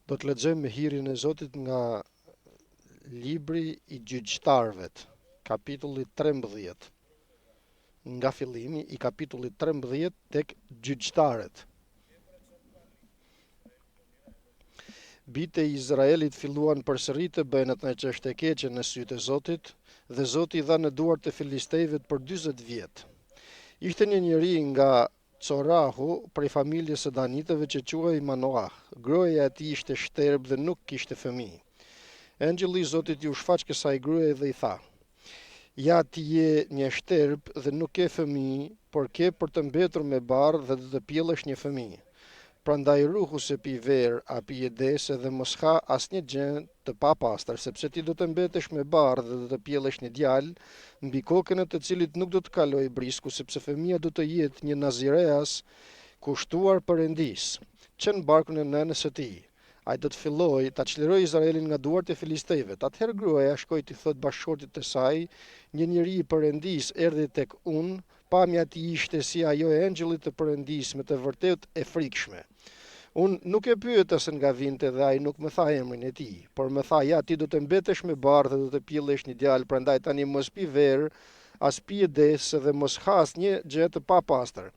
Do të lexojmë me hirin e Zotit nga libri i Gjyqtarëvet, kapitulli 13. Nga fillimi i kapitullit 13 tek Gjyqtarët. Bijtë e Izraelit filluan përsëri të bëjnë atë që është e keqe në sytë e Zotit, dhe Zoti i dha në duart e filistejvet për 40 vjet. Ishte një njeri nga Corahu prej familjes së Danitëve që quhej Manoah. Gruaja e tij ishte shterpë dhe nuk kishte fëmijë. Engjëlli i Zotit iu shfaq kësaj gruaje dhe i tha, Ja, ti je një shterpë dhe nuk ke fëmijë, por ke për të mbetur me barrë dhe do të pjellësh një fëmijë. Prandaj ruhu se pi verë a pije dehëse dhe mos ha asnjë gjë të papastër, sepse ti do të mbetesh me barrë dhe do të pjellësh një djalë, mbi kokën e të cilit nuk do të kalojë brisku, sepse fëmija do të jetë një nazireas kushtuar Perëndisë, që në barkun e nënës së tij. Ai do të fillojë ta çlirojë Izraelin nga duart e filistejve. Atëherë gruaja shkoi t'i thotë bashkëshortit të saj, Një njeri i Perëndisë erdhi tek unë, Pamja e tij ishte si ajo e engjëllit të Perëndisë, me të vërtetë e frikshme. Unë nuk e pyeta se nga vinte dhe ai nuk më tha emrin e tij, por më tha, Ja, ti do të mbetesh me barrë dhe do të pjellësh një djalë, prandaj tani mos pi verë, as pije dehëse dhe mos ha asnjë gjë të papastër,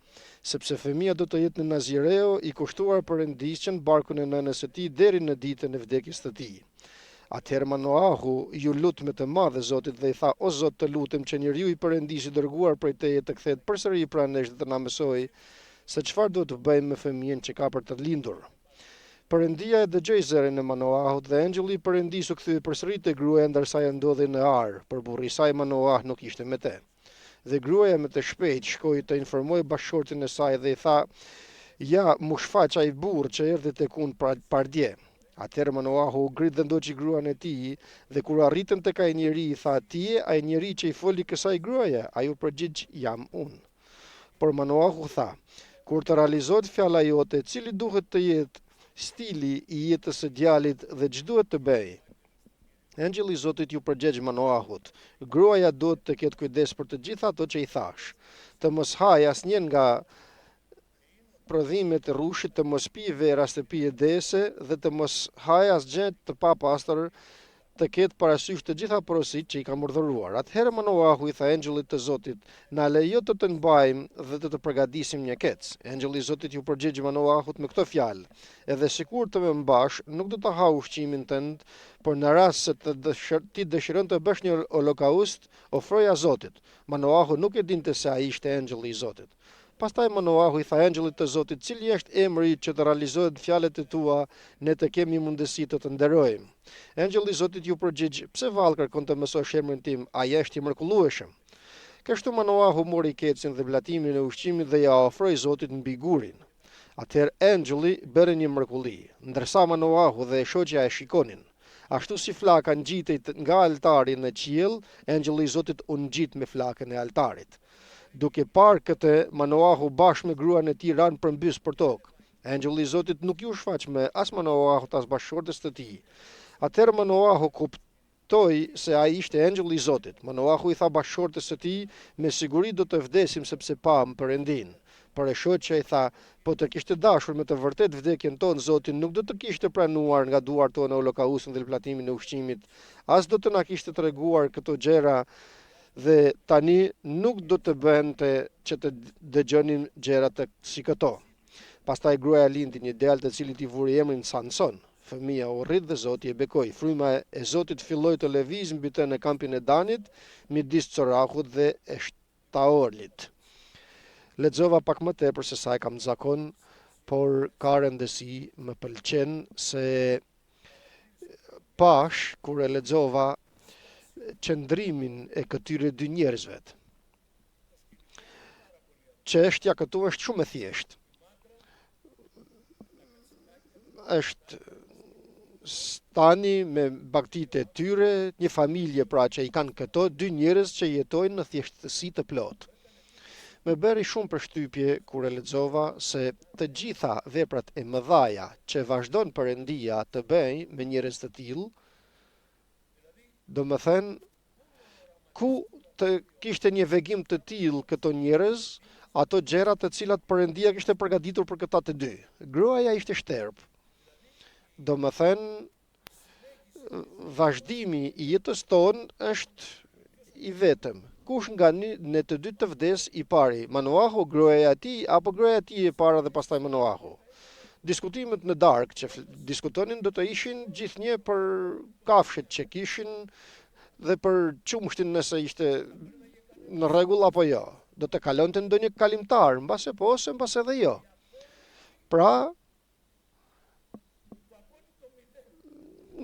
sepse fëmija do të jetë një nazireo i kushtuar Perëndisë që në barkun e nënës së tij deri në ditën e vdekjes të tij. Atëherë Manoahu iu lut me të madhe Zotit dhe i tha, O Zot, të lutem që njeriu i Perëndisë i dërguar prej teje të kthehet përsëri pranë nesh dhe të na mësojë se çfarë duhet të bëjmë me fëmijën që ka për të lindur. Perëndia e dëgjoi zërin e Manoahut dhe engjëlli i Perëndisë u kthye përsëri te gruaja ndërsa ajo ndodhej në arë, por burri i saj Manoah nuk ishte me të. Dhe gruaja me të shpejtë shkoi të informojë bashkëshortin e saj dhe i tha, Ja, m'u shfaq ai burrë që erdhi tek unë pardje. Atëherë Manoahu u ngrit dhe ndoqi gruan e tij, dhe kur arritën tek ai njeri, i tha, Ti je ai njeri që i foli kësaj gruaje? Ai u përgjigj, Jam unë. Por Manoahu tha, Kur të realizohet fjala jote, cili duhet të jetë stili i jetës së djalit dhe ç'duhet të bëjë? Engjëlli i Zotit iu përgjegj Manoahut, Gruaja duhet të ketë kujdes për të gjitha ato që i thashë. Të mos hajë asnjë nga prodhimet e rrushit, të mos pijë verë as të pijë dehëse dhe të mos hajë asgjë të papastër, të ketë parasysh të gjitha porositë që i kam urdhëruar. Atëherë Manoahu i tha engjëllit të Zotit, Na lejo të të mbajmë dhe të të përgatisim një kec. Engjëlli i Zotit iu përgjigj Manoahut me këto fjalë, Edhe sikur të më mbash, nuk do ta ha ushqimin tënd, por në rast se të dëshir, ti dëshiron të bësh një holokaust, ofroja Zotit. Manoahu nuk e dinte se ai ishte engjëlli i Zotit. Pastaj Manoahu i tha engjëllit të Zotit, Cili është emri yt që të realizohen fjalët e tua, ne të kemi mundësi të të nderojmë? Engjëlli i Zotit iu përgjigj, Pse vallë kërkon të mësosh emrin tim, ai është i mrekullueshëm. Kështu Manoahu mori kecin dhe blatimin e ushqimit dhe ia ofroi Zotit mbi gurin. Atëherë engjëlli bëri një mrekulli, ndërsa Manoahu dhe e shoqja e shikonin. Ashtu si flaka ngjitej nga altari në qiell, engjëlli i Zotit u ngjit me flakën e altarit. Duke parë këtë, Manoahu bashkë me gruan e tij ranë përmbys përtokë. Engjëlli i Zotit nuk iu shfaq më as Manoahut as bashkëshortes të tij. Atëherë Manoahu kuptoi se ai ishte engjëlli i Zotit. Manoahu i tha bashkëshortes së tij, Me siguri do të vdesim sepse pamë Perëndinë. Por e shoqja i tha, Po të kishte dashur me të vërtetë vdekjen tonë, Zoti nuk do të kishte pranuar nga duart tona holokaustin dhe blatimin e ushqimit, as do të na kishte treguar këto gjëra dhe tani nuk do të bënte që të dëgjonim gjëra të si këto. Pastaj gruaja lindi një djalë të cilit i vuri emrin Samson. Fëmija u rrit dhe Zoti e bekoi. Fryma e Zotit filloi të lëvizë mbi të në kampin e Danit, midis Corahut dhe Eshtaolit. Lexova pak më tepër se sa e kam zakon, por ka rëndësi, më pëlqen se pashë kur e lexova qëndrimin e këtyre dy njerëzve. Çështja këtu është shumë e thjeshtë. Është stani me bagëtitë e tyre, një familje pra që i kanë këto dy njerëz që jetojnë në thjeshtësi të plotë. Më bëri shumë përshtypje kur e lexova se të gjitha veprat e mëdhaja që vazhdon Perëndia të bëjë me njerëz të tillë, domethënë Ku të kishte një vegim të tillë këto njerëz, ato gjëra të cilat Perëndia kishte përgatitur për këta të dy. Gruaja ishte shterpë. Domethënë, vazhdimi i jetës tonë është i vetëm. Kush nga ne të dy të vdesë i pari, Manoahu, gruaja e tij, apo gruaja e tij e para dhe pastaj Manoahu? Diskutimet në darkë që diskutonin do të ishin gjithnjë për kafshët që kishin dhe për qumështin nëse ishte në rregull apo jo. Do të kalonte ndonjë kalimtar, mbase po ose mbase edhe jo. Pra,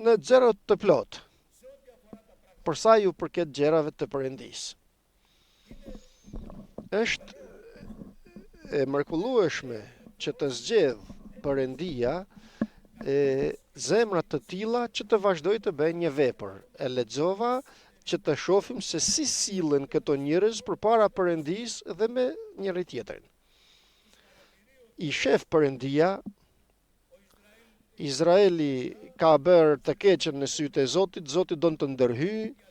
në zero të plotë, për sa ju përket gjërave të Perëndisë. Është e mrekullueshme që të zgjedhë Perëndia e zemra të tilla që të vazhdojë të bëjë një vepër. E lexova që të shohim se si sillen këto njerëz përpara Perëndisë dhe me njëri-tjetrin. I shef Perëndia Izraeli ka bërë të keqen në sytë e Zotit, Zoti don të ndërhyjë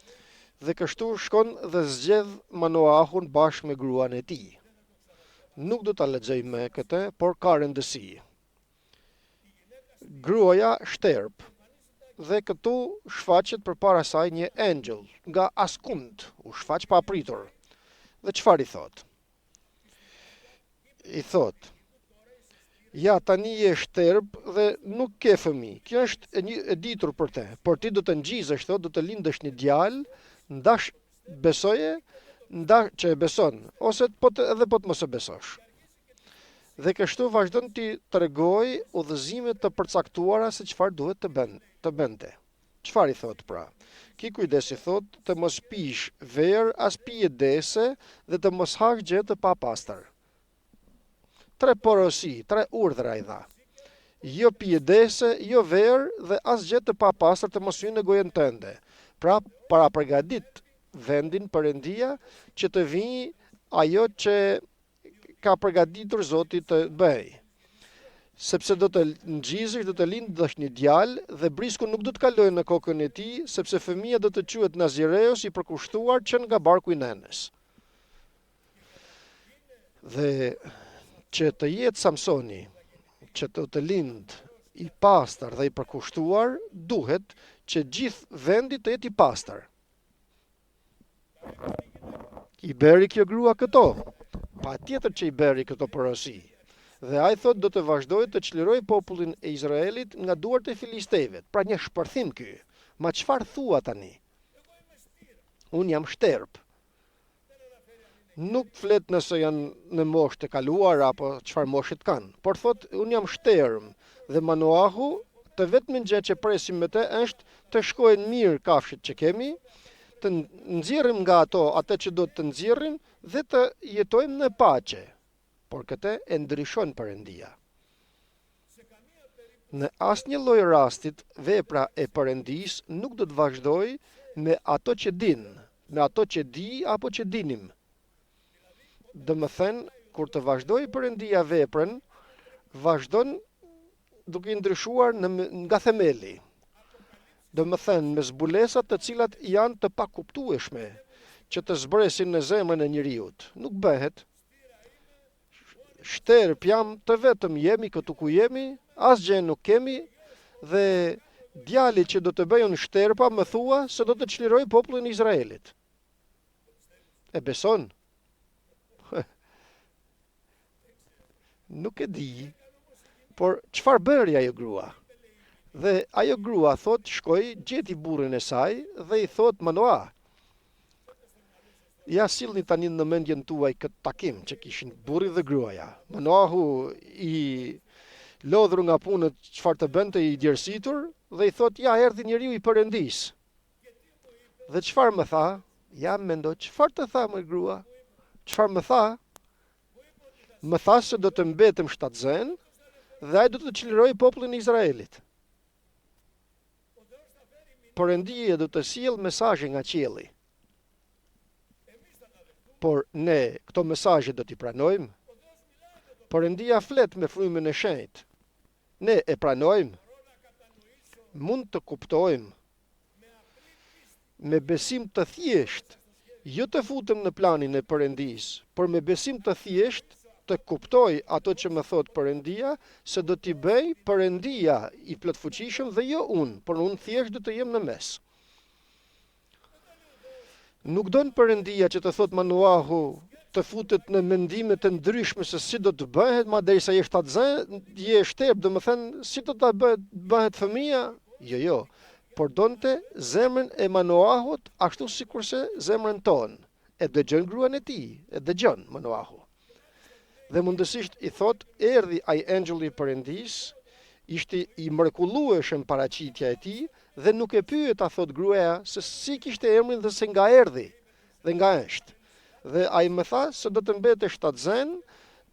dhe kështu shkon dhe zgjedh Manoahun bashkë me gruan e tij. Nuk do ta lexoj më këtë, por ka rëndësi. Gruaja shterpë dhe këtu shfaqet përpara saj një engjëll nga askund, u shfaq papritur. Dhe çfarë i thotë? I thotë, Ja, tani je shterpë dhe nuk ke fëmijë. Kjo është e, një, e ditur për te, por ti do të ngjizësh, thotë, do të lindësh një djalë, ndash besoje, ndash që e beson, ose po të, edhe po të mos e besosh. Dhe kështu vazhdon t'i tregojë udhëzime të përcaktuara se çfarë duhet të bën, të bënte. Çfarë i thotë pra? Ki kujdes i thotë të mos pish verë as pije dehëse dhe të mos hash gjë të papastër. Tre porosi, tre urdhra i dha. Jo pije dehëse, jo verë dhe asgjë të papastër të mos hyjë në gojën tënde. Pra parapërgatit vendin Perëndia që të vijë ajo që ka përgatitur Zoti të bëjë. Sepse do të ngjizësh, do të lindësh një djalë dhe brisku nuk do të kalojë në kokën e tij, sepse fëmija do të quhet Nazireus i përkushtuar që nga barku i nënës. Dhe që të jetë Samsoni, që të të lindë i pastër dhe i përkushtuar, duhet që gjithë vendi të jetë i pastër. I bëri kjo grua këto? Patjetër që i bëri këto porosi. Dhe ai thotë do të vazhdojë të çlirojë popullin e Izraelit nga duart e filistejve. Pra një shpërthim ky. Ma çfarë thua tani? Unë jam shterpë. Nuk flet nëse janë në moshë të kaluar apo çfarë moshe kanë, por thotë unë jam shtermë dhe Manoahu të vetmen gjë që presim me të është të shkojnë mirë kafshët që kemi, të nxjerrim nga ato atë që do të nxjerrim dhe të jetojmë në paqe. Por këtë e ndryshon Perëndia. Në asnjë lloj rastit vepra e Perëndisë nuk do të vazhdojë me ato që din, me ato që di apo që dinim. Domethënë, kur të vazhdojë Perëndia veprën, vazhdon duke i ndryshuar në, nga themeli. Domethënë, me zbulesa të cilat janë të pakuptueshme, që të zbresin në zemrën e njeriut. Nuk bëhet. Shterpë jam të vetëm jemi këtu ku jemi, asgjë nuk kemi dhe djali që do të bëj unë shterpa më thua se do të çlirojë popullin e Izraelit. E beson? Nuk e di. Por çfarë bëri ajo grua? Dhe ajo grua thotë shkoi, gjeti burrin e saj dhe i thotë Manoa. Ja sillni tani në mendjen tuaj këtë takim që kishin burri dhe gruaja. Manoahu i lodhur nga punët çfarë të bënte i djersitur dhe i thotë ja erdhi njeriu i Perëndisë. Dhe çfarë më tha? Ja mendo çfarë të tha moj grua? Çfarë më tha? Më tha se do të mbetem shtatzënë dhe ai do të çlirojë popullin e Izraelit. Perëndia do të sjellë mesazhe nga qielli. Por ne këto mesazhe do t'i pranojmë? Perëndia flet me frymën e shenjtë. Ne e pranojmë? Mund të kuptojmë me besim të thjeshtë, jo të futem në planin e Perëndisë, por me besim të thjeshtë. të kuptoj ato që më thotë Perëndia, se do t'i bëjë Perëndia i plotfuqishëm dhe jo unë, por unë thjesht do të jem në mes. Nuk don Perëndia që të thotë Manuahu të futet në mendime të ndryshme se si do të bëhet, ma derisa je shtatzënë, je shterpë, domethënë, si do të bëhet, bëhet fëmija? Jo, jo, por donte zemrën e Manoahut ashtu sikurse zemrën tonë. E dëgjon gruan e tij, e dëgjon Manoahu. Dhe mundësisht i thotë, erdhi ai engjëlli i Perëndisë, ishte i mrekullueshëm paraqitja e tij dhe nuk e pyeta thotë gruaja se si kishte emrin dhe se nga erdhi dhe nga është. Dhe ai më tha se do të mbetesh shtatzënë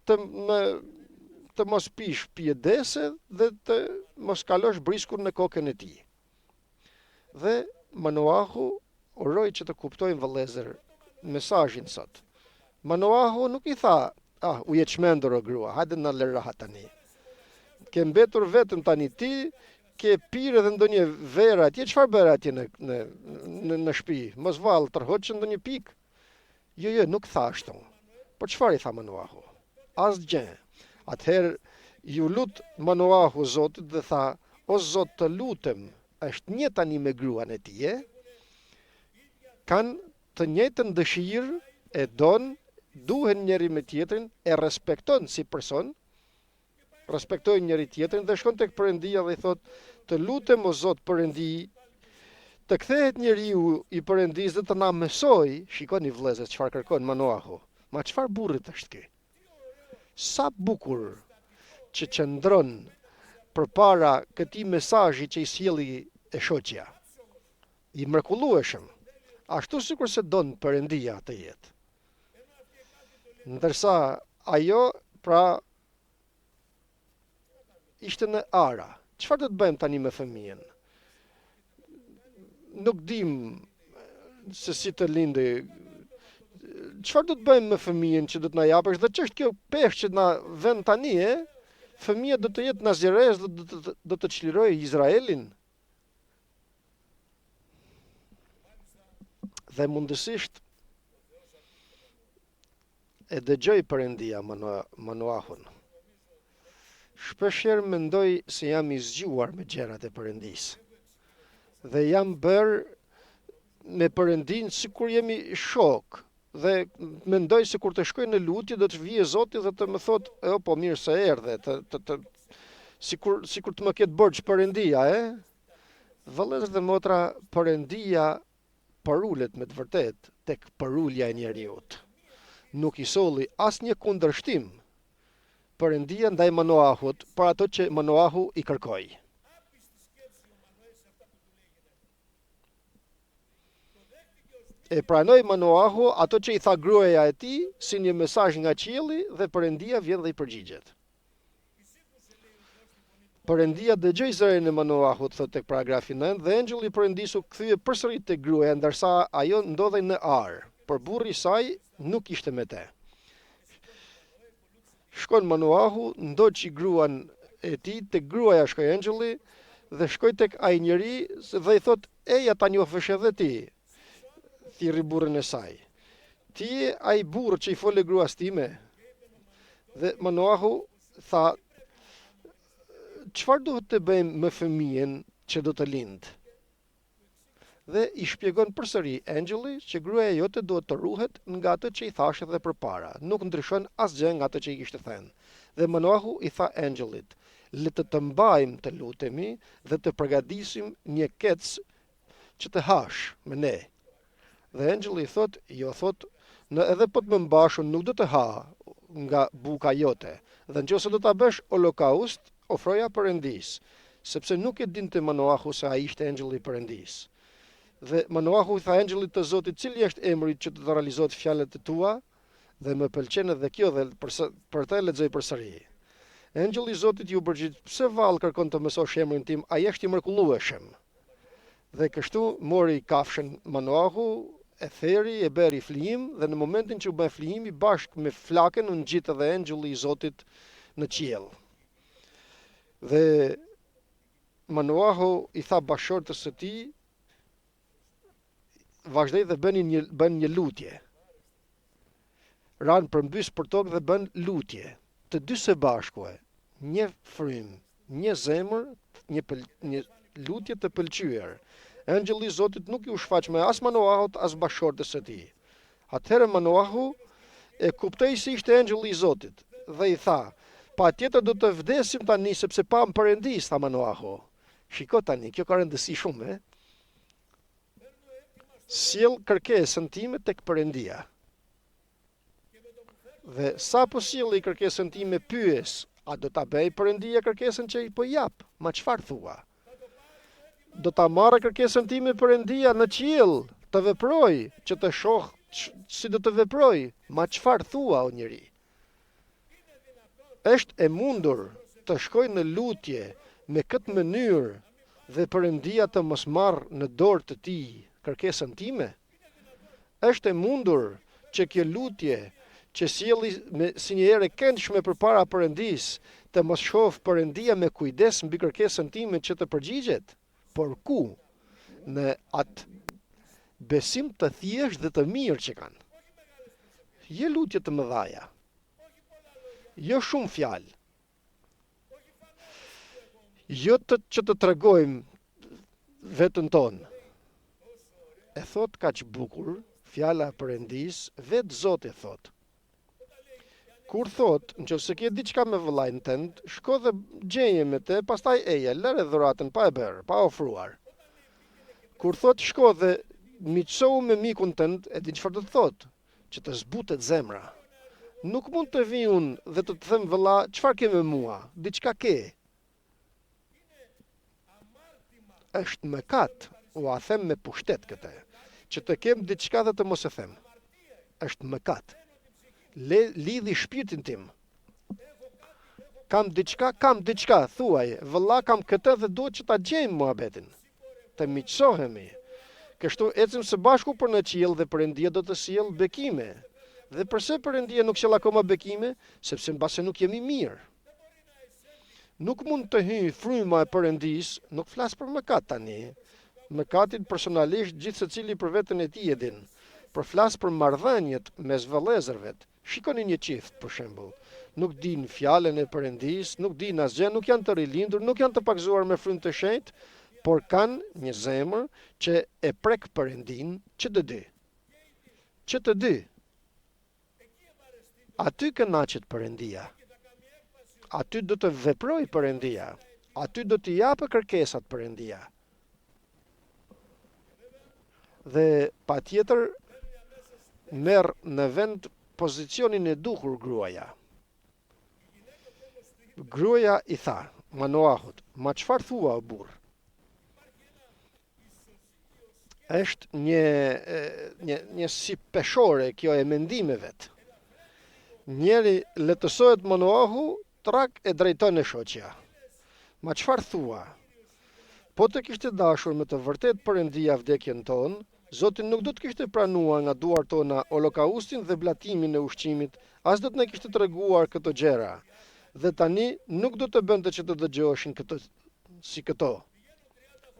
të më të mos pish pije dehëse dhe të mos kalosh briskun në kokën e tij. Dhe Manoahu uroj që të kuptojmë vëllezër mesazhin sot. Manoahu nuk i tha, ah, u je çmendur o grua, hajde na lër rahat tani. Ke mbetur vetëm tani ti, ke pirë edhe ndonjë verë atje, çfarë bëre atje në në në, në shtëpi? Mos vallë tërhoqe ndonjë pikë? Jo, jo, nuk tha ashtu. Por çfarë i tha Manoahu? Asgjë. Atëherë iu lut Manoahu Zotit dhe tha, O Zot, të lutem, është një tani me gruan e tij, e? Kanë të njëjtën dëshirë, e don, duhen njëri me tjetrin, e respekton si person, respektojnë njëri tjetrin dhe shkon tek Perëndia dhe i thotë, të lutem o Zot Perëndi, të kthehet njeriu i Perëndisë dhe të na mësojë, shikoni vëllezër çfarë kërkon Manoahu. Ma çfarë burrit është ky? Sa bukur që qëndron përpara këtij mesazhi që i sjelli e shoqja. I mrekullueshëm, ashtu sikurse don Perëndia të jetë. Ndërsa ajo, pra, ishte në ara. Çfarë do të bëjmë tani me fëmijën? Nuk dim se si të lindë. Çfarë do të bëjmë me fëmijën që do të na japësh dhe ç'është kjo peshë që na vën tani, e? Fëmija do të jetë nazirez dhe do të do të çlirojë Izraelin. Dhe mundësisht e dëgjoi Perëndia Manoahun. Shpeshherë mendoj se jam i zgjuar me gjërat e Perëndisë. Dhe jam bërë me Perëndinë sikur jemi shokë dhe mendoj se kur të shkoj në lutje do të vijë Zoti dhe të më thotë, "E po mirë se erdhe", të të, të sikur sikur të më ketë borxh Perëndia, e? Vëllezër dhe motra, Perëndia përulet me të vërtetë tek përulja e njeriut. Nuk i solli asnjë kundërshtim Perëndia ndaj Manoahut për ato që Manoahu i kërkoi. E pranoi Manoahu ato që i tha gruaja e tij si një mesazh nga qielli dhe Perëndia vjen dhe i përgjigjet. Perëndia dëgjoi zërin e Manoahut, thotë tek paragrafi 9, dhe engjëlli i Perëndisë u kthye përsëri tek gruaja ndërsa ajo ndodhej në arë, por burri i saj nuk ishte me të. Shkon Manoahu, ndoqi gruan e tij, tek gruaja shkoi engjëlli dhe shkoi tek ai njeri dhe i thotë, "Eja ta njohësh edhe ti." Thirri burrin e saj. Ti je ai burrë që i fole gruas time? Dhe Manoahu tha, çfarë duhet të bëjmë me fëmijën që do të lindë? Dhe i shpjegon përsëri engjëlli që gruaja jote duhet të ruhet nga ato që i thashë edhe përpara, nuk ndryshon asgjë nga ato që i kishte thënë. Dhe Manoahu i tha engjëllit, le të të mbajmë të lutemi dhe të përgatisim një kec që të hash me ne. Dhe engjëlli i thotë, jo thotë, në edhe po të më mbash unë nuk do të ha nga buka jote, dhe në qoftë se do ta bësh holokaust, ofroja Perëndisë, sepse nuk e dinte Manoahu se ai ishte engjëlli i Perëndisë. Dhe Manoahu i tha engjëllit të Zotit, cili është emri yt që të realizohet fjalët e tua? Dhe më pëlqen edhe kjo dhe për, për të lexoj përsëri. Engjëlli i Zotit iu përgjigj, pse vallë kërkon të mësosh emrin tim, ai është i mrekullueshëm. Dhe kështu mori kafshën Manoahu, e theri, e bëri flijim dhe në momentin që u bë flijimi bashkë me flakën u ngjit edhe engjëlli i Zotit në qiell. Dhe Manoahu i tha bashkëshortes së tij, vazhdoi dhe bëni një bën një lutje. Ranë përmbys përtokë dhe bënë lutje. Të dy së bashku, një frymë, një zemër, një pël, një lutje të pëlqyer. Engjëlli i Zotit nuk iu shfaq më as Manoahut, as bashkëshortes së tij. Atëherë Manoahu e kuptoi se ishte engjëlli i Zotit dhe i tha, Patjetër do të vdesim tani sepse pamë Perëndisë, tha Manoahu. Shiko tani, kjo ka rëndësi shumë, e? Sjell kërkesën time tek Perëndia. Dhe sapo sjelli kërkesën time pyes, a do ta bëjë Perëndia kërkesën që i po jap? Ma çfarë thua? Do ta marrë kërkesën time Perëndia në qiell, të veprojë, që të shoh si do të veprojë. Ma çfarë thua o njeri? Është e mundur të shkoj në lutje me këtë mënyrë dhe Perëndia të mos marrë në dorë të tij kërkesën time? Është e mundur që kjo lutje që sjelli me si një erë e këndshme përpara Perëndisë, të mos shohë Perëndia me kujdes mbi kërkesën time që të përgjigjet? Por ku? Në atë besim të thjeshtë dhe të mirë që kanë. Jo lutje të mëdhaja. Jo shumë fjalë. Jo të që të tregojmë veten tonë. E thotë kaq bukur fjala e Perëndisë, vetë Zoti thotë. Kur thotë, në qoftë se ke diçka me vëllain tënd, shko dhe gjeje me të, pastaj eja, lëre dhuratën pa e bërë, pa ofruar. Kur thotë shko dhe miqësohu me mikun tënd, e din çfarë do të thotë? Që të zbutet zemra. Nuk mund të vij unë dhe të të them vëlla, çfarë ke me mua? Diçka ke. Është mëkat, ua them me pushtet këtë. Që të kem diçka dhe të mos e them. Është mëkat. Le lidhi shpirtin tim. Kam diçka, kam diçka, thuaj, vëlla kam këtë dhe duhet që ta gjejmë muhabetin. Të miqësohemi. Kështu ecim së bashku për në qiell dhe Perëndia do të sjellë bekime. Dhe përse Perëndia nuk sjell akoma bekime? Sepse mbase nuk jemi mirë. Nuk mund të hyjë fryma e Perëndisë, nuk flas për mëkat tani. Mëkatin personalisht gjithsecili për veten e tij e din. Por flas për marrëdhëniet mes vëllezërvet. Shikoni një çift, për shembull. Nuk dinë fjalën e Perëndisë, nuk dinë asgjë, nuk janë të rilindur, nuk janë të pagëzuar me frymë të shenjtë, por kanë një zemër që e prek Perëndinë që të dy. Që të dy. Aty kënaqet Perëndia. Aty do të veprojë Perëndia. Aty do t'i japë kërkesat Perëndia. Dhe patjetër merr në vend pozicionin e duhur gruaja. Gruaja i tha Manoahut, ma çfarë thua o burrë? Është një një një si peshore kjo e mendimevet. Njëri lehtësohet Manoahu, trak e drejton e shoqja. Ma çfarë thua? Po të kishte dashur me të vërtetë Perëndia vdekjen tonë, Zoti nuk do të kishte pranuar nga duart tona holokaustin dhe blatimin e ushqimit, as do të na kishte treguar këto gjëra. Dhe tani nuk do të bënte që të dëgjoheshin këto si këto.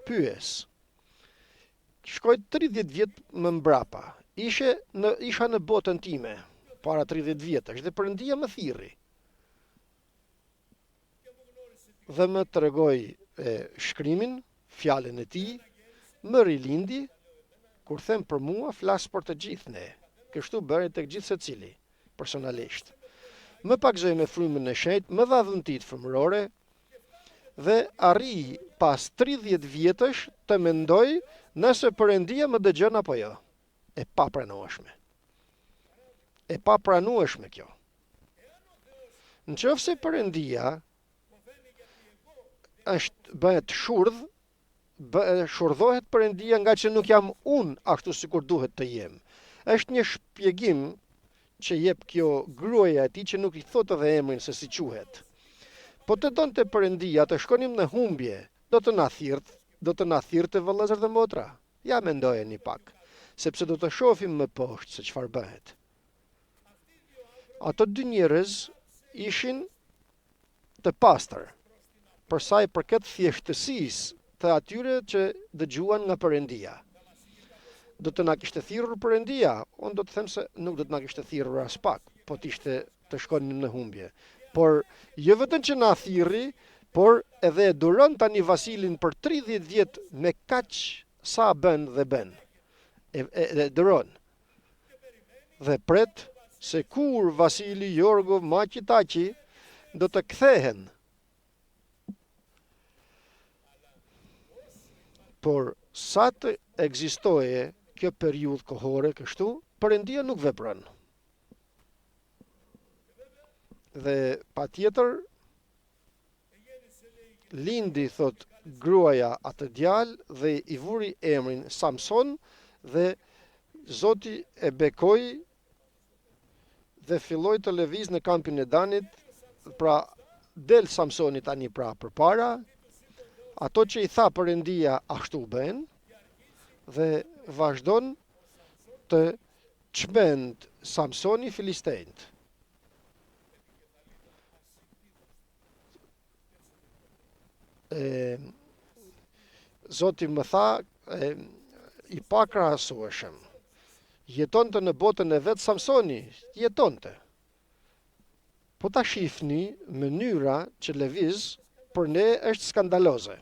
Pyes. Shkoj 30 vjet më mbrapa. Ishe në isha në botën time para 30 vjetësh dhe Perëndia më thirri. Dhe më tregoi e, shkrimin, fjalën e tij, më rilindi, kur them për mua, flas për të gjithë ne. Kështu bëri tek gjithsecili, personalisht. Më pagëzoi me frymën e shenjtë, më dha dhuntitë frymërore dhe arrij pas 30 vjetësh të mendoj nëse Perëndia më dëgjon apo jo. E papranueshme. E papranueshme kjo. Në qoftë se Perëndia është bëhet shurdh, bë, shurdhohet Perëndia nga që nuk jam unë ashtu sikur duhet të jem. Është një shpjegim që jep kjo gruaja e tij që nuk i thotë edhe emrin se si quhet. Po të donte Perëndia të shkonim në humbje, do të na thirrte, do të na thirrte vëllezër dhe motra. Ja mendojeni pak, sepse do të shohim më poshtë se çfarë bëhet. Ato dy njerëz ishin të pastër, për sa i përket thjeshtësisë të atyre që dëgjuan nga Perëndia. Do të na kishte thirrur Perëndia? Unë do të them se nuk do të na kishte thirrur aspak, po të ishte të shkonim në humbje. Por jo vetëm që na thirri, por edhe e duron tani Vasilin për 30 vjet me kaq sa bën dhe bën. E, e, e duron. Dhe pret se kur Vasili, Jorgo, Maqi, Taqi do të kthehen. Por sa të ekzistojë kjo periudhë kohore kështu, Perëndia nuk vepron. Dhe patjetër lindi thotë gruaja atë djalë dhe i vuri emrin Samson dhe Zoti e bekoi dhe filloi të lëvizë në kampin e Danit, pra del Samsoni tani pra përpara, ato që i tha Perëndia ashtu bën dhe vazhdon të çmend Samsoni filistejtë. E, Zoti më tha, e, i pakrahasueshëm. Jetonte në botën e vet Samsoni, jetonte. Po ta shihni mënyra që lëviz për ne është skandaloze.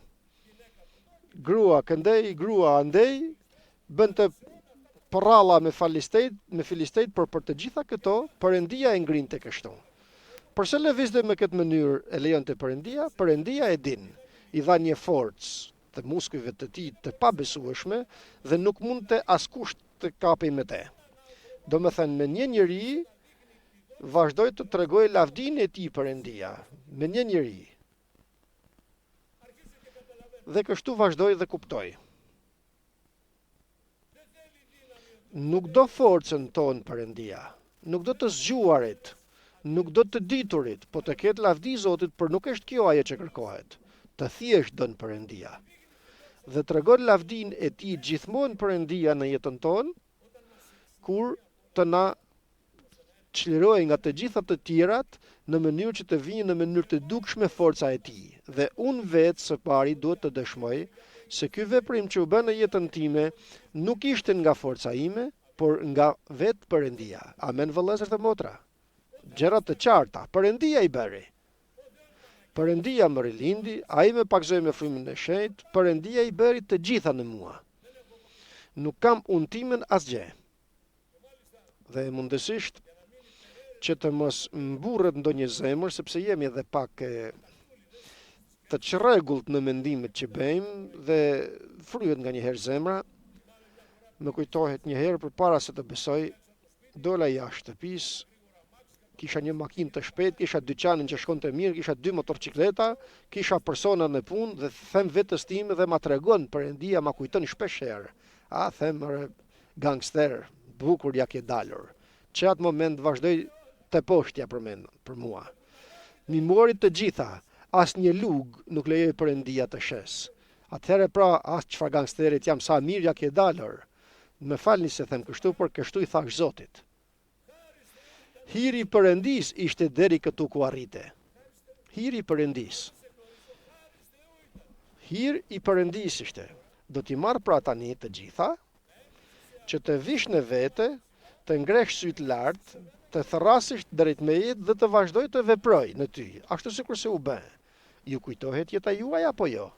Grua këndej, grua andej, bënte përralla me filistejt, me filistejt, por për të gjitha këto, Perëndia e ngrinte kështu. Përse lëvizte me këtë mënyrë e lejonte Perëndia? Perëndia e din. I dha një forcë të muskujve të tij të pabesueshme dhe nuk mundte askush të kapej me te. Domethënë me një njeri vazhdoi të tregojë lavdinë e tij Perëndia, me një njeri. Dhe kështu vazhdoi dhe kuptoi. Nuk do forcën tonë Perëndia, nuk do të zgjuarit, nuk do të diturit, po të ketë lavdi Zotit, por nuk është kjo ajo që kërkohet. Të thjeshtë don Perëndia. Dhe tregon lavdinë e tij gjithmonë Perëndia në jetën tonë, kur të na çlirojë nga të gjitha të tjerat në mënyrë që të vijë në mënyrë të dukshme forca e tij. Dhe unë vetë së pari duhet të dëshmoj se ky veprim që u bë në jetën time nuk ishte nga forca ime, por nga vetë Perëndia. Amen vëllezër dhe motra. Gjëra të qarta, Perëndia i bëri. Perëndia më rilindi, ai më pagëzoi me frymën e shenjtë, Perëndia i bëri të gjitha në mua. Nuk kam unë timen asgjë. Dhe mundësisht që të mos mburret ndonjë zemër, sepse jemi edhe pak të çrregullt në mendimet që bëjmë dhe fryhet nganjëherë zemra. Më kujtohet një herë përpara se të besoj, dola jashtë shtëpisë, kisha një makinë të shpejtë, kisha dyqanin që shkonte mirë, kisha dy motorçikleta, kisha persona në punë dhe them vetes time dhe ma tregon Perëndia ma kujton shpesh herë. A them gangster, bukur ja ke dalur. Që atë moment vazhdoi teposhtja për, men, për mua. M'i mori të gjitha, asnjë lugë nuk lejoi Perëndia të shes. Atëherë pra, as çfarë gangsterit jam sa mirë ja ke dalur. Më falni se them kështu, por kështu i thash Zotit. Hiri i Perëndisë ishte deri këtu ku arrite. Hiri i Perëndisë. Hir i Perëndisë ishte. Do t'i marr pra tani të gjitha, që të vish në vete, të ngresh sytë lart, të thërrasësh drejt meje dhe të vazhdoj të veproj në ty, ashtu sikurse u bë. Ju kujtohet jeta juaj apo jo?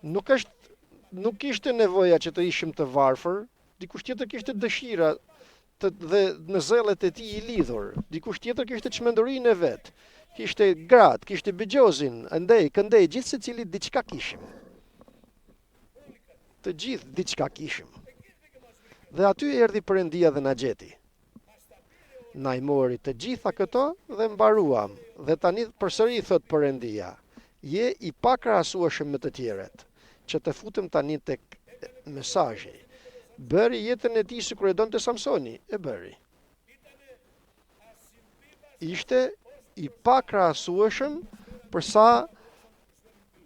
Nuk është nuk ishte nevoja që të ishim të varfër, dikush tjetër kishte dëshira të, dhe në zellet e tij i lidhur, dikush tjetër kishte çmendurinë e vet, kishte gratë, kishte bixhozin, andej, këndej, gjithsecili diçka kishim. Të gjithë diçka kishim. Dhe aty erdhi Perëndia dhe na gjeti. Na i mori të gjitha këto dhe mbaruam. Dhe tani përsëri thotë Perëndia, je i pakrahasueshëm me të tjerët. Që të futem tani tek mesazhi. Bëri jetën e tij sikur e donte Samsoni, e bëri. Ishte i pakrahasueshëm për sa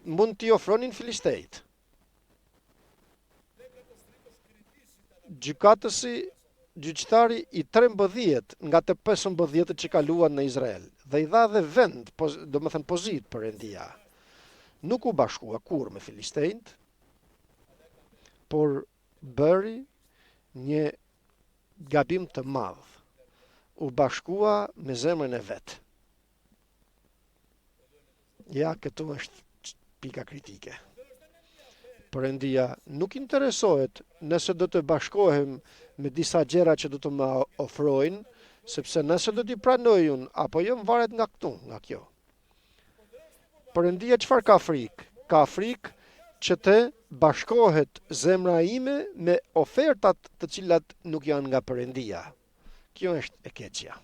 mund t'i ofronin filistejtë. Gjykatësi, gjyqtari i 13 nga të 15 që kaluan në Izrael dhe i dha dhe vend, domethënë pozitë Perëndia. Nuk u bashkua kurrë me filistejtë, por. Bëri një gabim të madh. U bashkua me zemrën e vet. Ja, këtu është pika kritike. Perëndia nuk interesohet nëse do të bashkohem me disa gjëra që do të më ofrojnë, sepse nëse do t'i pranoj unë apo jo varet nga këtu, nga kjo. Perëndia çfarë ka frikë? Ka frikë që të bashkohet zemra ime me ofertat të cilat nuk janë nga Perëndia. Kjo është e keqja.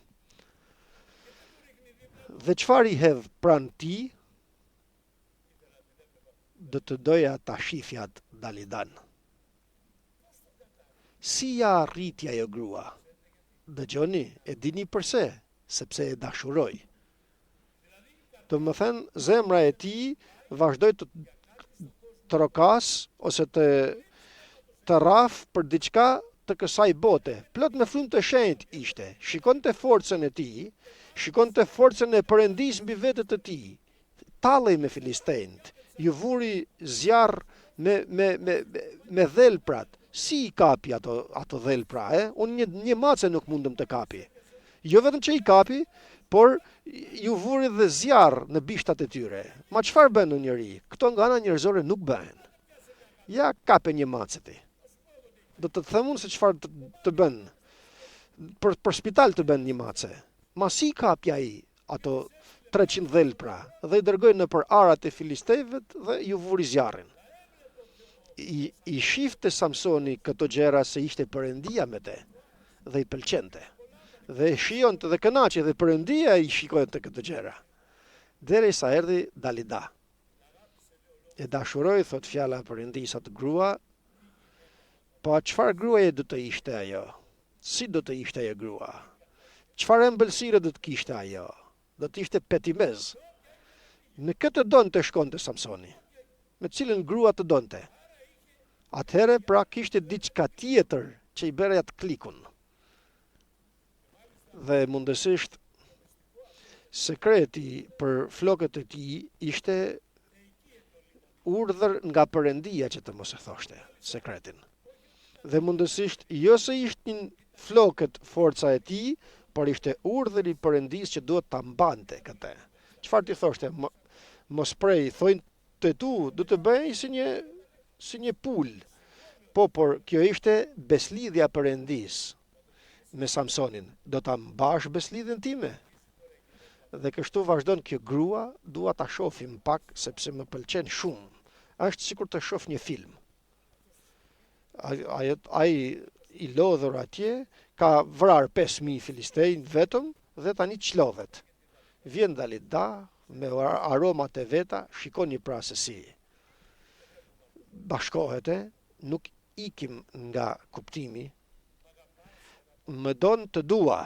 Dhe çfarë i hedh pranë tij? Do të doja ta shifja Dalidan. Si ia arriti ajo grua? Dëgjoni, e dini përse? Sepse e dashuroi. Domethënë, zemra e tij vazhdoi të trokasë ose të të rrafë për diçka të kësaj bote. Plot me frymë të shenjtë ishte. Shikonte forcën e tij, shikonte forcën e Perëndisë mbi vete të tij. Tallej me filistejtë, ju vuri zjarr me me me me dhelprat. Si i kapi ato ato dhelpra, e? Unë një një mace nuk mundem të kapi. Jo vetëm që i kapi, por ju vuri dhe zjarr në bishtat e tyre. Ma çfarë bën o njeri? Këto nga ana njerëzore nuk bëhen. Ja kape një mace ti. Do të të them unë se çfarë të, të bën. Për, për spital të bën një mace. Ma si i kapi ai ato 300 dhelpra dhe i dërgoi nëpër arat e filistejve dhe ju vuri zjarrin. I, i shifte Samsoni këto gjëra se ishte perëndia me te dhe i pëlqente. Dhe e shijonte dhe kënaqej dhe perëndia i shikonte këto gjëra. Derisa erdhi Dalida. E dashuroi, thotë fjala e perëndisë atë grua, po çfarë gruaje do të ishte ajo? Si do të ishte ajo grua? Çfarë ëmbëlsire do të kishte ajo? Do të ishte petimez. Me kë të donte shkonte Samsoni? Me cilën grua të donte? Atëherë pra kishte diçka tjetër që i bëri atë klikun. Dhe mundësisht sekreti për flokët e tij ishte urdhër nga Perëndia që të mos e thoshte sekretin. Dhe mundësisht jo se ishin flokët forca e tij, por ishte urdhër i Perëndisë që duhet ta mbante këtë. Çfarë t'i thoshte? Mos prej thonjtë e tu, do të bëhej si një si një pulë. Po, por kjo ishte beslidhja e Perëndisë me Samsonin. Do ta mbash beslidhjen time? Dhe kështu vazhdon kjo grua, dua ta shohim pak sepse më pëlqen shumë. Është sikur të shoh një film. Ai ai i lodhur atje ka vrarë 5000 filistej vetëm dhe tani çlodhet. Vjen Dalida me aromat e veta, shikoni pra se si bashkohet e, nuk ikim nga kuptimi, më don të dua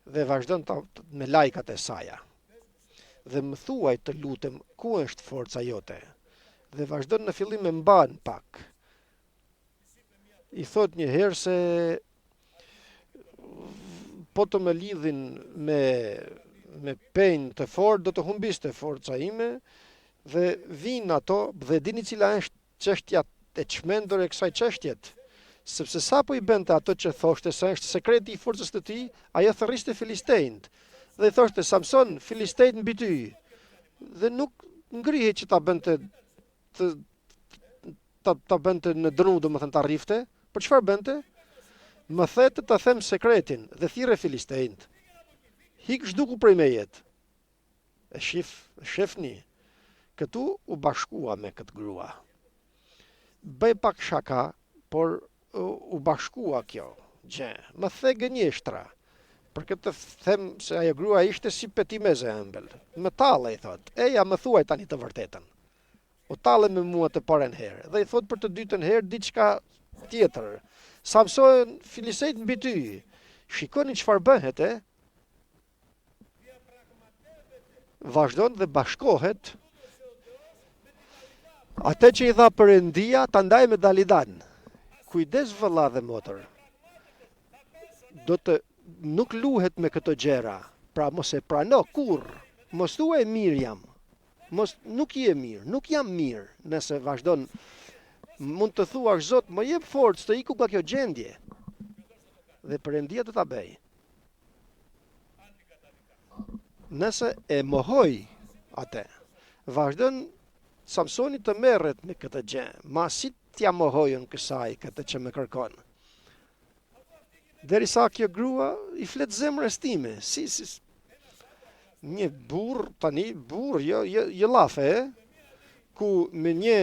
dhe vazhdon ta, me lajkat e saja. Dhe më thuaj të lutem ku është forca jote. Dhe vazhdon në fillim e mban pak. I thot një herë se po të më lidhin me me penj të fortë do të humbiste forca ime dhe vijnë ato dhe dini cila është çështja e çmendur e kësaj çështjet sepse sapo i bënte ato që thoshte se është sekreti i forcës të tij, ajo thërriste filistejt dhe i thoshte Samson, filistejt mbi ty. Dhe nuk ngrihej që ta bënte të ta, ta bënte në dru, domethënë ta rrifte, por çfarë bënte? Më the të të them sekretin dhe thirre filistejt. Hik zhduku prej meje. E shif, shifni, këtu u bashkua me këtë grua. Bëj pak shaka, por u bashkua kjo gjë. Më the gënjeshtra. Për këtë them se ajo grua ishte si petimeze e ëmbël. Më talle, i thot. Eja, më thuaj tani të vërtetën. U talle me mua të parën herë dhe i thot për të dytën herë diçka tjetër. Samson, filistejt mbi ty. Shikoni çfarë bëhet, e? Vazhdon dhe bashkohet atë që i dha Perëndia ta ndaj me Dalidan. Kujdes vëlla dhe motër. Do të nuk luhet me këto gjëra. Pra mos e prano kurrë. Mos thuaj mirë jam. Mos nuk je mirë, nuk jam mirë nëse vazhdon. Mund të thuash Zot, më jep forcë të iku nga kjo gjendje. Dhe Perëndia do ta bëjë. Nëse e mohoj atë, vazhdon Samsoni të merret me këtë gjë, ma si t'ia mohoj unë kësaj këtë që më kërkon. Derisa kjo grua i flet zemrës time, si, si, një burrë, tani burrë, jo, jo, jo llafe, e, ku me një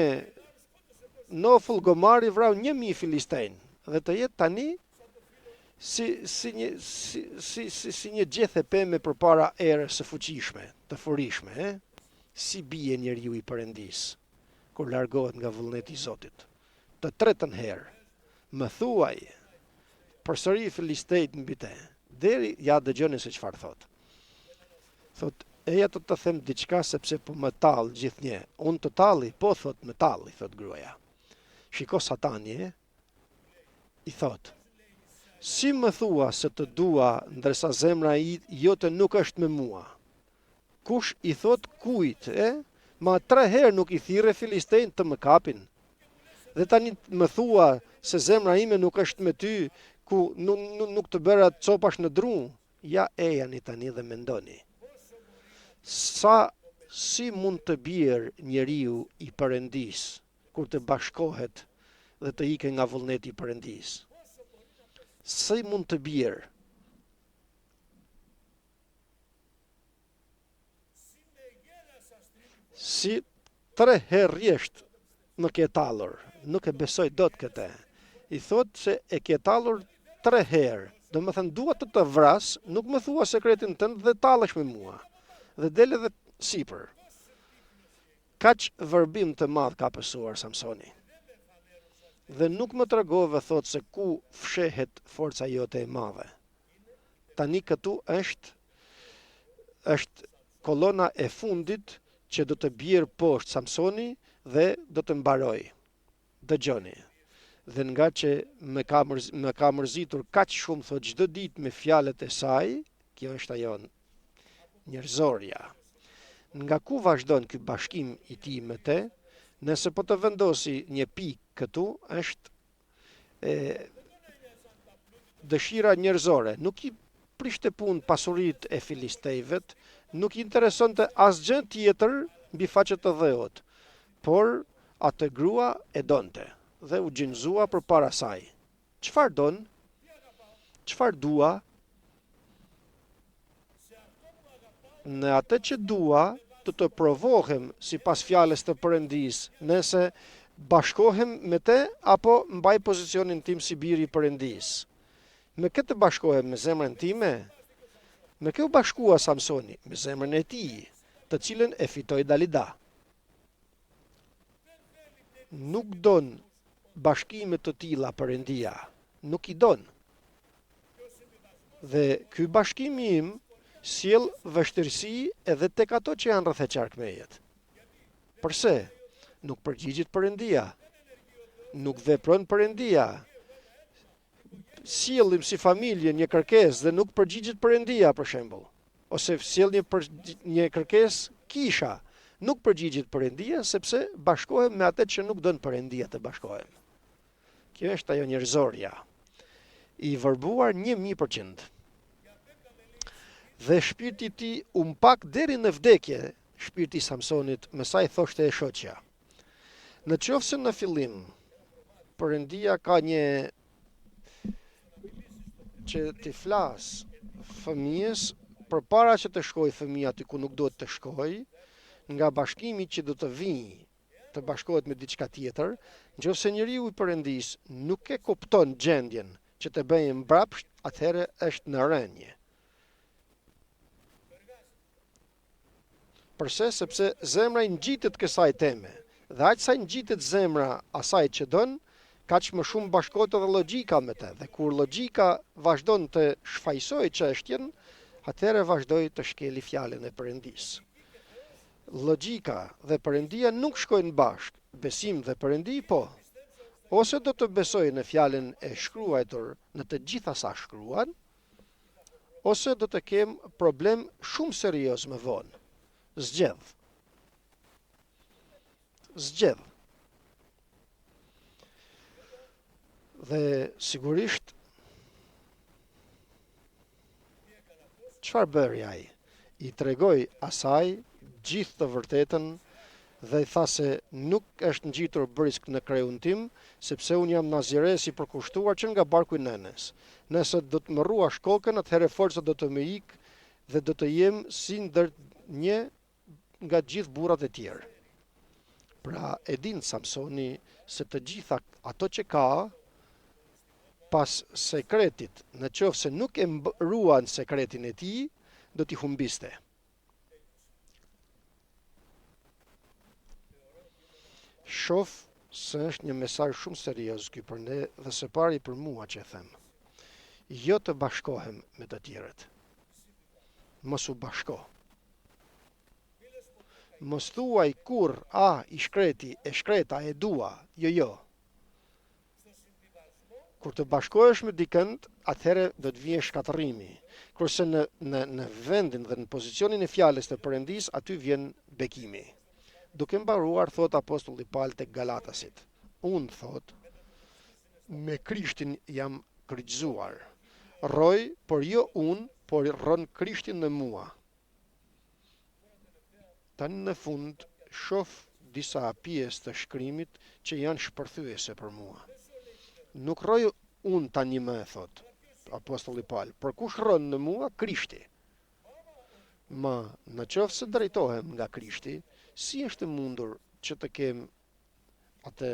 nofull gomari vrau 1000 filistejnë, dhe të jetë tani si, si, një, si, si, si, si një gjethe peme përpara erës së fuqishme, të furishme, e? Si bie njeriu i Perëndisë, kur largohet nga vullneti i Zotit. Të tretën herë, më thuaj, përsëri filistejtë mbi te, deri, ja dëgjoni se çfarë thotë. Thotë, eja të të them diçka sepse po më tall gjithnjë. Unë të talli, po thotë më talli, thotë gruaja. Shiko satani, e? I thotë, si më thua se të dua ndërsa zemra jote nuk është me mua? Kush i thotë kujt, e? Ma tre herë nuk i thirre filistejtë të më kapin. Dhe tani më thua se zemra ime nuk është me ty, ku nuk, nuk, nuk të bëra copash në dru. Ja ejani tani dhe mendoni. Sa si mund të bjerë njeriu i Perëndisë kur të bashkohet dhe të ikë nga vullneti i Perëndisë? Si mund të bjerë? Si tre herë rresht më ke tallur, nuk e besoj dot këtë. I thotë se e ke tallur tre herë, domethënë dua të të vras, nuk më thua sekretin tënd dhe tallesh me mua. Dhe del edhe sipër. Kaq vërbim të madh ka pësuar Samsoni. Dhe nuk më tregove thotë se ku fshehet forca jote e madhe. Tani këtu është është kolona e fundit që do të bjerë poshtë Samsoni dhe do të mbarojë. Dëgjoni. Dhe nga që më ka mërz, më ka mërzitur kaq shumë thotë çdo ditë me fjalët e saj, kjo është ajo njerëzorja. Nga ku vazhdon ky bashkim i tij me te? Nëse po të vendosi një pikë këtu, është e dëshira njerëzore, nuk i prishte punë pasuritë e filistejvet, nuk i interesonte asgjë tjetër mbi faqe të dheut, por atë grua e donte dhe u gjunjëzua përpara saj. Çfarë don? Çfarë dua? Në atë që dua, do të provohem sipas fjalës të Perëndisë, nëse bashkohem me të apo mbaj pozicionin tim si bir i Perëndisë. Me kë të bashkohem me zemrën time? Me kë u bashkua Samsoni? Me zemrën e tij, të cilën e fitoi Dalida. Nuk don bashkime të tilla Perëndia, nuk i don. Dhe ky bashkim im sjell vështirësi edhe tek ato që janë rreth e qark meje. Përse? Nuk përgjigjet Perëndia. Nuk vepron Perëndia. Sjellim si familje një kërkesë dhe nuk përgjigjet Perëndia, për shembull. Ose sjell një për, një kërkesë kisha, nuk përgjigjet Perëndia sepse bashkohem me atë që nuk don Perëndia të bashkohem. Kjo është ajo njerëzorja. I vërbuar 1000%. Dhe shpirti i tij u mpak deri në vdekje, shpirti i Samsonit, me sa i thoshte e shoqja. Në qoftë se në fillim, Perëndia ka një që t'i flasë fëmijës përpara që të shkojë fëmija aty ku nuk duhet të shkojë, nga bashkimi që do të vijë të bashkohet me diçka tjetër, në qoftë se njeriu i Perëndisë nuk e kupton gjendjen që të bëjë mbrapsht, atëherë është në rënie. Përse? Sepse zemra i ngjitet kësaj teme, dhe aq sa i ngjitet zemra asaj që don, kaq më shumë bashkohet edhe logjika me të, dhe kur logjika vazhdon të shfajësojë çështjen, atëherë vazhdoj të shkeli fjalën e Perëndisë. Logjika dhe Perëndia nuk shkojnë bashkë, besim dhe Perëndi po. Ose do të besoj në fjalën e shkruajtur në të gjitha sa shkruan, ose do të kem problem shumë serioz më vonë. Zgjedh. Zgjedh. Dhe sigurisht çfarë bëri ai? I tregoi asaj gjithë të vërtetën dhe i tha se nuk është ngjitur brisk në kreun tim, sepse unë jam nazires i përkushtuar që nga barku i nënës. Nëse do të më rruash kokën, atëherë forca do të më ikë dhe do të jem si ndër një nga gjithë burrat e tjerë. Pra e din Samsoni se të gjitha ato që ka pas sekretit, në qoftë se nuk e ruan sekretin e tij, do t'i humbiste. Shof se është një mesazh shumë serioz ky për ne dhe së pari për mua që e them. Jo të bashkohem me të tjerët. Mos u bashko. Mos thuaj kurrë, ah, i shkreti, e shkreta, e dua. Jo, jo. Kur të bashkohesh me dikënd, atëherë do të vijë shkatërrimi. Kurse në në në vendin dhe në pozicionin e fjalës të Perëndisë, aty vjen bekimi. Duke mbaruar, thotë apostulli Pal tek Galatasit, Unë, thotë, me Krishtin jam kryqëzuar. Rroj, por jo unë, por rron Krishti në mua. Tani në fund shoh disa pjesë të shkrimit që janë shpërthyese për mua. Nuk rroj unë tani më, thotë apostulli Pal, por kush rron në mua? Krishti. Ma, në qoftë se drejtohem nga Krishti, si është e mundur që të kem atë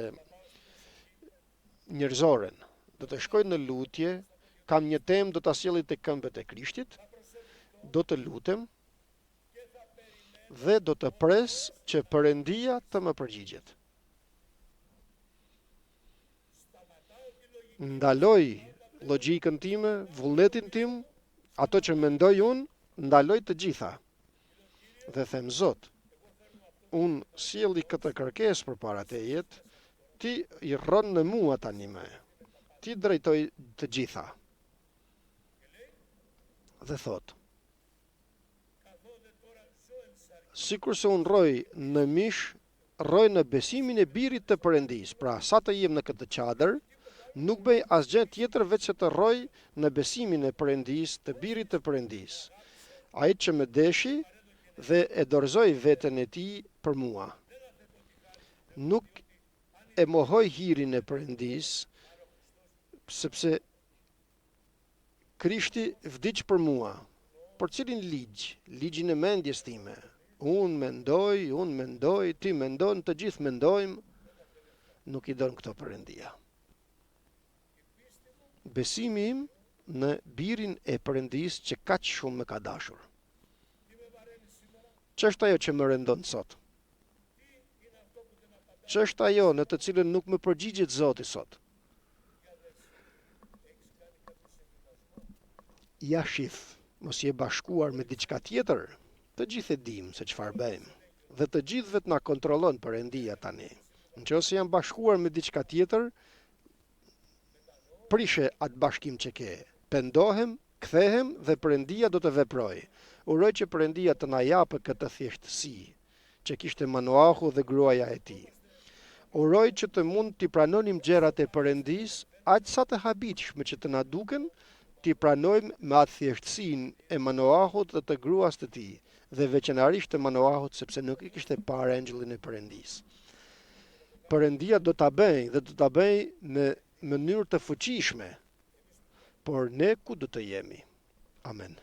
njerëzoren. Do të shkoj në lutje, kam një temë do ta sjelli te këmbët e Krishtit, do të lutem dhe do të pres që Perëndia të më përgjigjet. Ndaloj logjikën time, vullnetin tim, ato që mendoj unë, ndaloj të gjitha. Dhe them Zot, unë sjelli këtë kërkesë përpara teje, ti i rron në mua tani më. Ti drejtoj të gjitha. Dhe thotë, sikurse unë rroj në mish, Rroj në besimin e Birit të Perëndisë, pra sa të jem në këtë çadër, nuk bëj asgjë tjetër veçse të rroj në besimin e Perëndisë, të Birit të Perëndisë, Ai që më deshi dhe e dorëzoi veten e tij për mua. Nuk e mohoj hirin e Perëndisë, sepse Krishti vdiq për mua. Por cilin ligj? Ligjin e mendjes time. Unë mendoj, unë mendoj, ti mendon, të gjithë mendojmë. Nuk i don këto Perëndia. Besimi im në Birin e Perëndisë që kaq shumë më ka dashur. Ç'është ajo që më rëndon sot? Ç'është ajo në të cilën nuk më përgjigjet Zoti sot? Ja shif, mos je bashkuar me diçka tjetër? Të gjithë e dimë se çfarë bëjmë. Dhe të gjithëve të na kontrollon Perëndia tani. Në qoftë se jam bashkuar me diçka tjetër, prishe atë bashkim që ke. Pendohem, kthehem dhe Perëndia do të veprojë. Uroj që Perëndia të na japë këtë thjeshtësi që kishte Manoahu dhe gruaja e tij. Uroj që të mund t'i pranonim gjërat e Perëndisë, aq sa të habitshme që të na duken, t'i pranojmë me atë thjeshtësinë e Manoahut dhe të gruas të tij, dhe veçanërisht të Manoahut sepse nuk e kishte parë engjëllin e Perëndisë. Perëndia do ta bëjë dhe do ta bëjë në mënyrë të fuqishme, por ne ku do të jemi? Amen.